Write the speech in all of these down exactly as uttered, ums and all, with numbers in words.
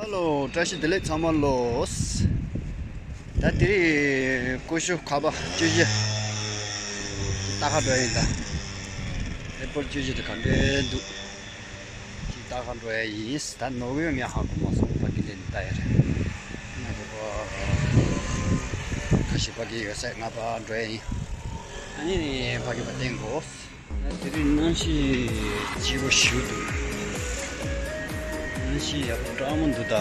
ཧ་ལོ། བཀྲ་ཤིས་བདེ་ལེགས་ཚང་མ་ལོ། ད་དེ་རིང་ཀུ་ཤུ་ཁ་པ་བཅུ་བཞི་ལྟ་ག་འགྲོ་ཡིན་ད། ཨེར་པོར་ཊི་བཅུ་བཞི་དེ་ག་འདྲས་འདུག་ཅིག་ལྟ་ག་འགྲོ་ཡ་ཡིན། ད་ནོར་གི་ཡོད་ངས་ཧ་གོ་མ་སོང་། ཕ་གི་ལས་ནས་ལྟ་ཡ་རེད། ང་རོ་པ་ཁ་ཤས་ཕ་གི་ཡོད་ས་ང་ཕར་འགྲོ་ཡ་ཡིན། ཨ་ནི་ཕ་གི་ཕར་བསྟན་དགོས། དེ་རིང་གནམ་གཤིས་སྐྱིད་པོ་ཞེ་པོ་འདུག་གནམ་གཤིས་ཡག་པོ་སྤྲང་མོ་འདུག་ད།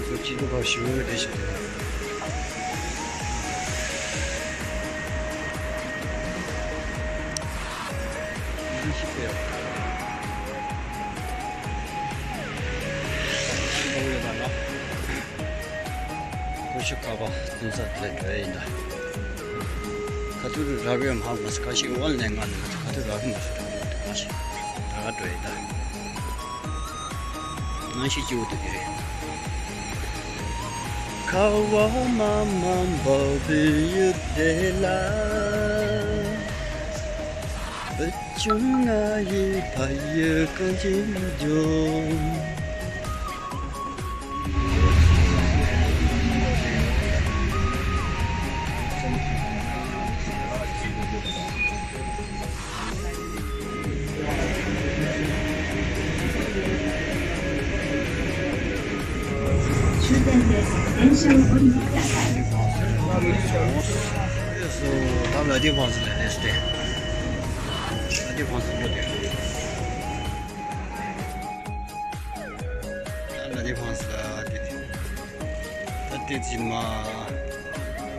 ཁོ་སྐྱིད་སྡུག་ཁ་ཞེ་པོ་རེད་ཞིག་འདུག་གནམ་གཤིས་དཔེ་ཡག་པོ་ཡོད་པ་ན། ཀུ་ཤུ་ཁ་པ་བཙོང་ས་དེ་ལ་འགྲོ་ཡ་ཡིན་ད། ཁ་ཐུག་རག་གི་ཡོད་མ་རེད། ཁ་ཤས་དབང་ལེན་ང་ནི་ཁ་ཐུག་རག་གི་མ་རེད། ཁ་ཤས་ད་ག་འགྲོ་ཡ་ད། གནམ་གཤིས་སྐྱིད་པོ་འདུག་དེ་རེད། ཁ་བ་མ་མ་འབབ་པའི་ཡུལ་དེ་ལ། བུ་ཆུང་ང་ཡི་ཕ་ཡུལ་གངས་ཅན་ལྗོངས།終点です。電車を降りてください。ད་ལ་དེ་ཕངས་ལ་ལས་ཏེ། ལ་དེ་ཕངས་ལ་ཏེ། ད་ལ་དེ་ཕངས་ལ་ཏེ། ད་ལྟའི་རྗེས་མ་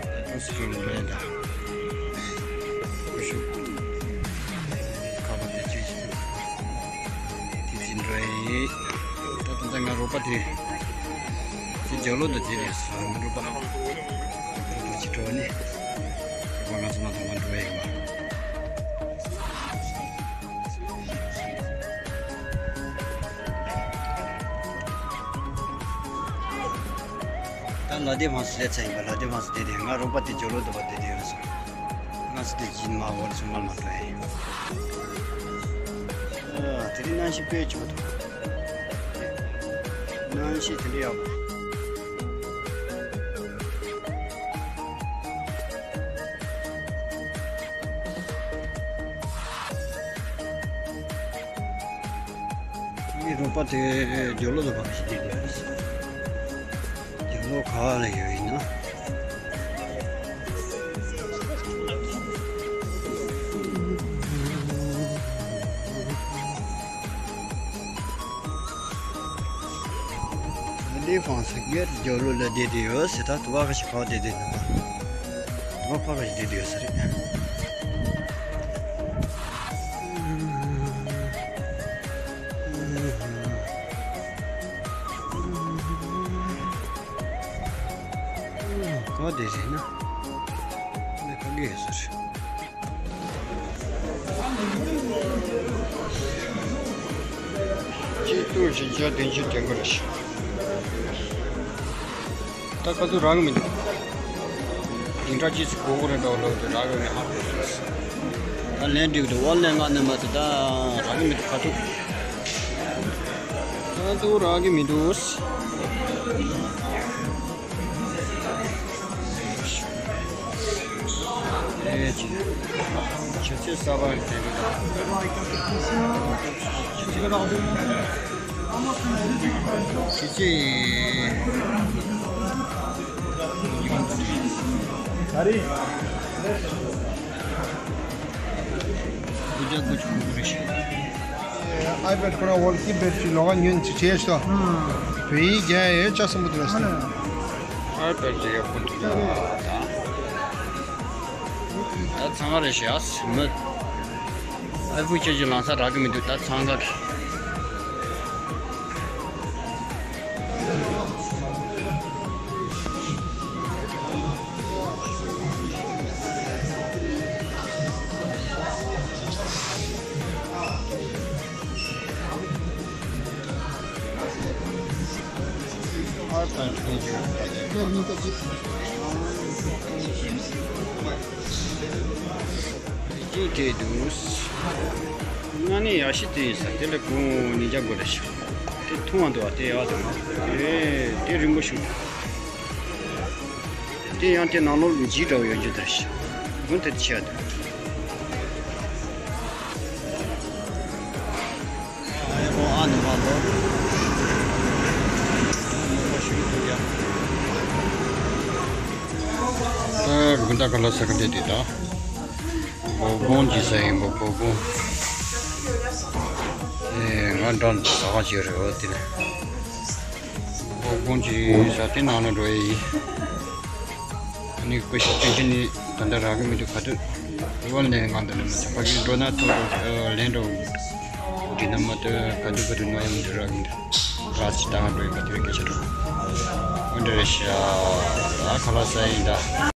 ད་དུང་སུ་རུ་འགྲོ་ཡ་ད། ཀུ་ཤུ་ཁ་པ་དེ་ཅི་ཞིག་དེ་རྗེས་འགྲོ་ཡི། ད་དུང་ད་ང་རོགས་པ་དེ་དེ་རྒྱབ་ལོགས་ད་དེ་རེད་ས་ང་རོགས་པ་རོགས་པ་ཅི་འགྲོ་ནི་རོགས་པ་ང་ཚོ་ནང་དུ་མ་འགྲོ་ཡ་ཡིན་པ། ད་ལ་དེ་མང་སུ་ལས་ཚ་ཡིན་པ། ལ་དེ་མང་སུ་དེ་དེ་ང་རོགས་པ་དེ་ཇོ་ལོ་དོ་པ་དེ་དེ་ཡོད་སོང་། ང་སུ་དེ་ཇིན་མ་འོར་སུ་མར་མ་འགྲོ་ཡིན། ཨ་དེ་རིང་གནམ་གཤིས་དཔེ་ཆོག་འདུག་གནམ་གཤིས་དེ་འདྲ་ཡག་པོ། ངའི་རོགས་པ་དེ་རྒྱབ་ལོགས་ལ་ཕར་ཞིག་བསྡད་ཡོད། རྒྱབ་ལོགས་ག་ལ་ཡོད་ཡིན་ན། འདི་ཕང་ས་གེར་རྒྱབ་ལོགས་ལ་བསྡད་དེ་ཡོད་ཟེར། ད་དུ་བ་ཁ་ཤས་ཕར་བསྡད་དེ་འདུག་དུ་བ་ཕར་ཁ་ཤས་བསྡད་དེ་ཡོད་ས་རེད། ག་བ་བསྡད་ཟེར་ན། འདི་ག་གེ་ཡོད་ས་རེད། གཅིག་ཏུ་བཞི་བརྒྱ་བདུན་ཅུ་དོན་དགུ་རེད་ཤག་ད་ག་ཚོད་རག་གི་མི་འདུག་དེ་འདྲ་ཅིག་གོ་གོ་རེ་འདྲ་ལོ་དེ་རག་གི་མི་ཧ་གོ་སོང་། ད་ལན་འགྲིག་འདུག་དབང་ལན་ང་ནས་མ་ཚད་ད་རག་གི་མི་འདུག་ཁ་ཐུག་ད་དུ་རག་གི་མི་འདུག་ཨེ་ཅི། ཆུ་ཚོད་གསར་པ་རེད་དེ་རེད། ཆུ་ཚོད་ཆུ་ཚོད་ཡོང་དུས་ག་རེ། དགུ་བརྒྱ་དགུ་བཅུ་གོ་དགུ་རེད་ཤག་ཨའི་པེ་ཌི་ཁོ་རང་ཝོལ་ཀི་པེ་ཌི་ཅིག་ལོགས་ཀ་ཉོས་ནས་ཅིག་བྱས་ཤག་བོད་ཡིག་རྒྱག་ཡས་ཡོད་ཅག་སེམས་པོ་དེ་ལ་སྟེ། ཨའི་པེ་ཌི་ཅིག་ཡག་པོ་འདུག་ད་ད་ཚང་ག་རེད་ཤག་མི། ཨའི་ཕོན་ཁྱེད་ཀྱི་ལང་ཚ་རག་གི་མི་འདུག་ད་ཚང་ག་གི་ཅིག་དེ་འདུག་ང་ནི་ཡག་ཤི་དེ་ཡིན་ས་དེ་ལ་གུང་ཉིན་རྒྱ་དགོས་རེད་ཤག་དེ་ཐུང་བ་འདུག་བ། དེ་ཡག་འདུག་དེ་དེ་རིང་པོ་ཞིག་དེ་ཡང་དེ་ནང་ལོགས་འཇིགས་འདྲ་བོ་ཡོད་རྒྱུ་དེ་རེད་ཤག་དགུན་དེ་ཆེ་བ་འདུག་ཨ་ནི་མ་འདུག་ཨ་དགུན་ད་ག་ལ་ས་ག་དེ་དེ་ད། བོ་དགོང་གི་ས་ཡིན་པ། བོ་དགོང་། ཨེ་ང་འགྲོ་ཟ་ཁང་ཅིག་རེད་འོ་དེ་ལ། བོ་དགོང་གི་ས་དེ་ནང་ལ་འགྲོ་ཡི་ཡིན། ཨ་ནི་ཀུ་ཤུ་ཅན་ཅན་ནི་ད་ལྟ་རག་གི་མི་འདུག་ག་དུས་རུ་བ་ལེན་གང་དུ་ནི་མ་ཐུབ། ཕ་གི་འགྲོ་ན་ཐོ་ལེན་འགྲོ་འདི་ན་མ་ཐུབ། ག་དུས་ག་དུས་ནོ་ཡང་མི་འདུག་རག་གི་འདུག་ར་ཅི་ད་ང་འགྲོ་ཡི་ག་དེ་རེད་སྐད་ཆ་འགྲོ་འོ་འདྲ་རེད་ཤག་ད་ཁ་ལག་ཟ་ཡིན་ད།